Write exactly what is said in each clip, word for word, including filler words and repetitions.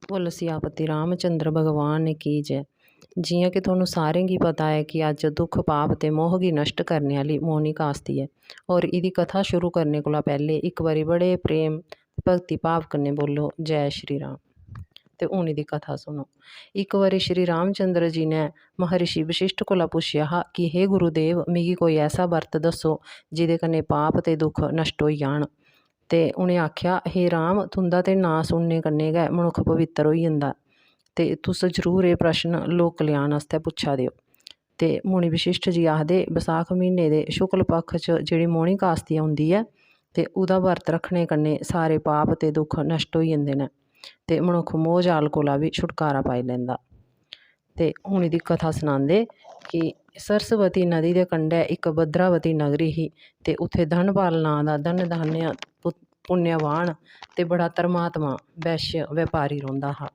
बोलो सियापति रामचंद्र भगवान की जय। जियां कि थुहानू सारें गी पता ऐ कि अज्ज दुख, पाप ते मोह गी नष्ट करने आह्ली मौनी कास्ती ऐ। और इदी कथा शुरू करने कोला पैह्ले इक बारी बड़े प्रेम, भक्ति भाव कन्नै बोलो, "जय श्री राम।" ते हून इदी कथा सुनो। इक बारी श्री रामचंद्र जी ने महर्षि वशिष्ठ कोला पुच्छेआ हा कि "हे गुरुदेव, मिगी कोई ऐसा वर्त दस्सो जिदे कन्नै पाप ते दुख नष्ट होई जान।" ते उ'नें आखेआ, "हे राम, तुं'दा ते नांऽ सुनने कन्नै गै मनुक्ख पवित्तर होई जंदा, ते तुस जरूर एह् प्रश्न लोक कल्याण आस्तै पुच्छा दे ओ।" ते मुनि वशिष्ठ जी आखदे, "बसाख म्हीने दे शुक्ल पक्ख च जेह्ड़ी मौनी कास्ती औंदी ऐ, ते ओह्दा बर्त रक्खने कन्नै सारे पाप ते दुख नष्ट होई जंदे न, ते मनुक्ख मोह जाल कोला बी छुटकारा पाई लैंदा।" ते हून एह्दी कथा सनांदे कि सरस्वती नदी दे कंढै इक भद्रावती नगरी ही, ते उत्थै धनपाल नांऽ दा धन धान्य पुत-, पुण्यवान ते बड़ा धर्मात्मा वैश्य व्यापारी रौंह्दा हा,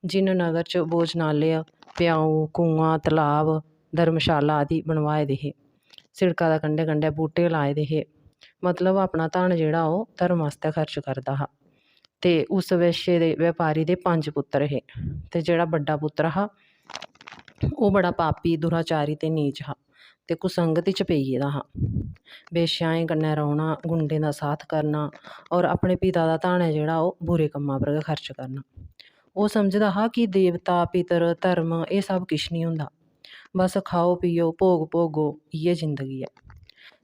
जिन्न नगर च भोजनालय, प्याऊ, कुआं, तलाब, धर्मशाला आदि बनवाए दे हे। सिड़का दे कंढै कंढै बूह्टे लाए दे हे, मतलब अपना धन जेह्ड़ा ओह् धर्म आस्तै खर्च करदा हा। ते उस वैश्य दे व्यापारी दे पंज पुत्तर हे, ते जेह्ड़ा बड्डा पुत्तर हा, ओह् बड़ा पापी, दुराचारी ते नीच हा, ते कुसंगति च पेई गेदा हा। वेश्याएं कन्नै रौह्ना, गुंडें दा साथ करना, और अपने पिता दा धन ऐ जेह्ड़ा, ओह् बुरे कम्मा पर गै खर्च करना। ओह् समझदा हा कि देवता, पितर, धर्म, एह् सब किश निं होंदा, बस खाओ पियो, भोग भोगो, इ'यै जिंदगी ऐ।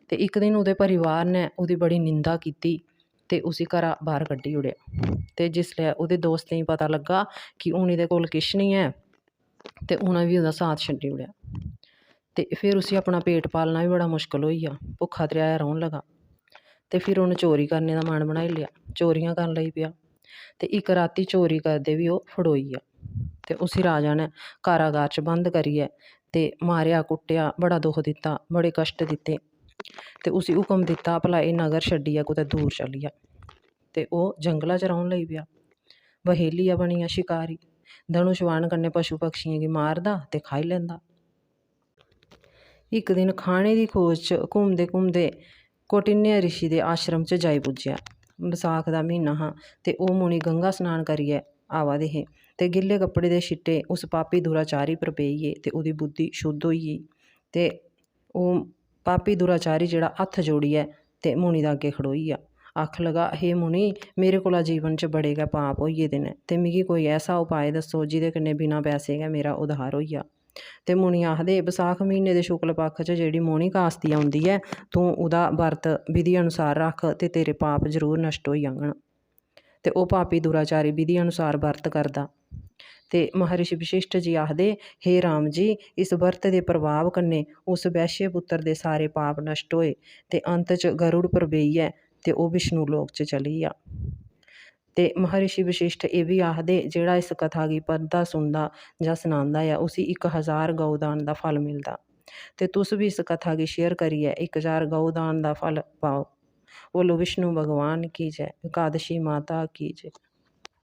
ते इक दिन ओह्दे परिवार ने ओह्दी बड़ी निंदा कीती ते उसी घरा बाह्र कड्ढी ओड़ेआ। ते जिसलै ओह्दे दोस्तें गी पता लग्गा कि हून एह्दे कोल किश निं ऐ, ते उ'नें बी ओह्दा साथ छड्डी ओड़ेआ। ते फिर उसी अपना पेट पालना बी बड़ा मुश्कल होई गेआ, भुक्खा त्रेहाया रौह्न लगा। ते फिर उन्न चोरी करने दा मन बनाई लेआ, चोरियां करन लगी पेआ। ते इक राती चोरी करदे बी ओह् फड़ोई गेआ। ते उसी राजा ने कारागार च बंद करियै ते मारेआ, कुट्टेआ, बड़ा दुख दित्ता, बड़े कश्ट दित्ते। ते उसी हुकम दित्ता, "भला एह् नगर छड्डियै कुतै दूर चली जा।" ते ओह् जंगला च रौह्न लगी पेआ। बहेलिया बनी गेआ शिकारी, धनुष बाण कन्नै पशु पक्षियें गी मारदा ते खाई लैंदा। इक दिन खाने दी खोज च घूमदे घूमदे कौटिन्य रिशी दे आश्रम च जाई पुज्जेआ। बसाख दा म्हीना हा ते ओह् मुनि गंगा स्नान करियै आवा दे हे ते गिल्ले कपड़े दे छिट्टे उस पापी दुराचारी पर पेई गे ते ओह्दी बुद्धि शुद्ध होई गेई। ते ओह् पापी दुराचारी जेह्ड़ा हत्थ जोड़ियै ते मुनि दे अग्गें खड़ोई गेआ। आखन लगा, "हे मुनि, मेरे कोला जीवन च बड़े गै पाप होई गेदे न ते मिगी कोई ऐसा उपाय दस्सो जेह्दे कन्नै बिना पैसे गै मेरा उद्धार होई जा।" ते मुनि आखदे, "बसाख म्हीने दे शुक्ल पक्ख च जेह्ड़ी मौनी कास्ती औंदी ऐ, तूं ओह्दा बर्त विधि अनुसार रक्ख ते तेरे पाप जरूर नश्ट होई जाङन।" ते ओह् पापी दुराचारी विधि अनुसार बर्त करदा। ते महर्षि वशिष्ठ जी आखदे, "हे राम जी, इस बर्त दे प्रभाव कन्नै उस वैश्य पुत्र दे सारे पाप नश्ट होए ते अंत च गरुड़ पर बेहियै ते ओह् विष्णु लोक च चली गेआ।" ते महर्षि वशिष्ठ एह् बी आखदे, "जेह्ड़ा इस कथा गी पढ़दा, सुनदा जां सनांदा ऐ, उसी इक हजार गौ दान दा फल मिलदा। ते तुस बी इस कथा गी share करियै इक हजार गौ दान दा फल पाओ।" बोलो विष्णु भगवान की जय, एकादशी माता की जय।